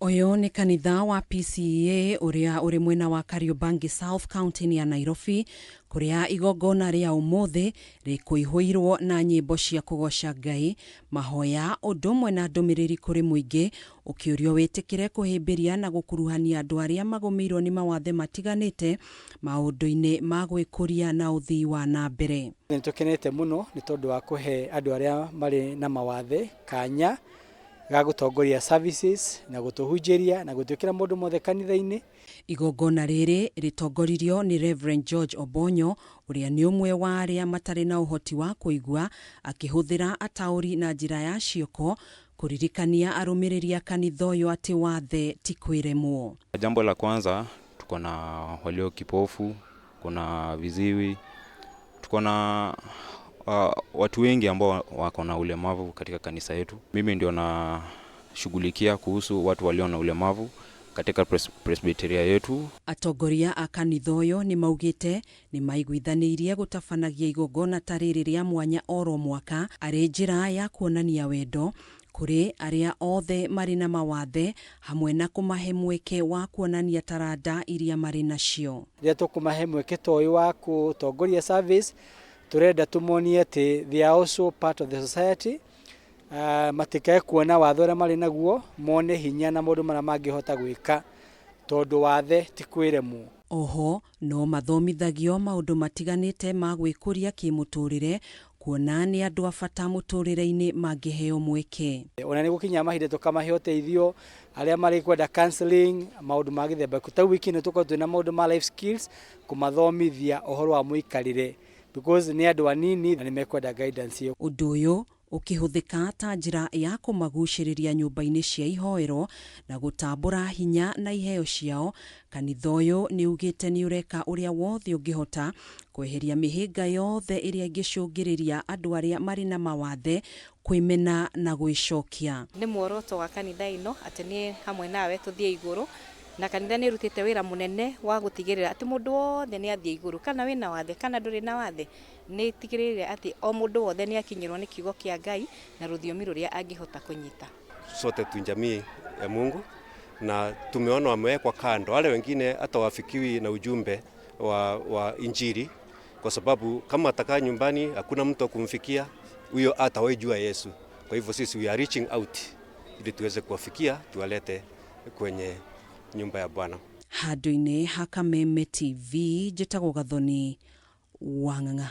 Ũyũ nĩ kanitha wa PCEA ũrĩa ũrĩ mwena wa Kariobangi South kaunti-inĩ ya Nairobi kũrĩa igongona rĩa ũmũthĩ rĩkũihũirwo na nyĩmbo cia kũgoca Ngai, mahoya ũndũ ũmwe na ndũmĩrĩri kũrĩ mũingĩ ũkĩũrio wĩtĩkĩre kũhĩmbĩria na gũkuruhania andũ arĩa magũmĩirwo nĩ mawathe matiganĩte maũndũ-inĩ ma gwĩkũria na ũthii wa na mbere. Nĩ tũkenete mũno nĩ tondũ wa kũhe andũ arĩa marĩ na mawathe kanya ga gũtongoria services na gũtũhunjĩria na gũtwĩkĩra maũndũ mothe kanitha-inĩ. Igongona rĩrĩ rĩtongoririo nĩ Rev George Obonyo ũrĩa nĩ ũmwe wa arĩa matarĩ na ũhoti wa kũigua akĩhũthĩra ataũri na njĩra ya cioko kũririkania arũmĩrĩri a kanitha ũyũ atĩ wathe ti kwĩremwo. Jambo la kwanza tuko na walio kipofu, kuna viziwi, tuko na watu wengi ambao wako na ulemavu katika kanisa yetu. Mimi ndio nashughulikia kuhusu watu walio na ulemavu katika presbyteria yetu. Atongoria a kanitha ũyũ nĩ maugĩte nĩ maiguithanĩirie gũtabanagia igongona ta rĩrĩ rĩa mwanya oro mwaka arĩ njĩra ya kuonania wendo kũrĩ arĩa othe marĩ na mawathe hamwe na kũmahe mweke wa kuonania taranda iria marĩ nacio. Rĩrĩa tũkũmahe mweke ta ũyũ wa gũtongoria service, tũrenda tũmonie atĩ they are also part of the society. Matikae kuona wathe ũrĩa marĩ naguo, mone hinya na maũndũ marĩa mangĩhota gwĩka tondũ wathe ti kwĩremwo. Oho no mathomithagio maũndũ matiganĩte ma gwĩkũria kĩmũtũrĩre kuona nĩ andũ a bata mũtũrĩre-inĩ mangĩheo mweke. Ona nĩ gũkinya mahinda tũkamahe ũteithio arĩa marĩ kwenda counseling, maũndũ ma gĩthemba kĩu. Ta wiki ĩno tũkorwo twĩna maũndũ ma life skills, kũmathomithia ũhoro wa mũikarĩre because nĩ andũ anini na nĩ mekwenda guidance ĩyo. Ũndũ ũyũ ũkĩhũthĩka ta njĩra ya kũmagucĩrĩria nyũmba-inĩ cia ihoero na gũtambũra hinya na iheo ciao, kanitha ũyũ nĩ ugĩte nĩ ũreka ũrĩa wothe ũngĩhota kweheria mĩhĩnga yothe ĩrĩa ĩngĩcũngĩrĩria andũ arĩa marĩ na mawathe kwĩmena na gwĩcokia. Nĩ muoroto wa kanitha ĩno atĩ niĩ hamwe nawe tũthiĩ igũrũ na kanitha nĩ ĩrutĩte wĩra mũnene wa gũtigĩrĩra atĩ mũndũ wothe nĩ athiĩ igũrũ, kana wĩna wathe kana ndũrĩ na wathe, nĩ ĩtigĩrĩire atĩ o mũndũ wothe nĩ akinyĩrwo nĩ kiugo kĩa Ngai na rũthiomi rũrĩa angĩhota kũnyita. Sote tu jamii ya Mungu na tumeona wamewekwa kando, wale wengine hata wafikiwi na ujumbe wa Injili, kwa sababu kama atakaa nyumbani hakuna mtu kumfikia huyo, hatawahi Yesu. Kwa hivyo sisi we are reaching out ili tuweze kuwafikia, tuwalete kwenye nyumba ya Bwana. Handũ-inĩ ha Kameme TV, njĩtagwo Gathoni Wang'ang'a.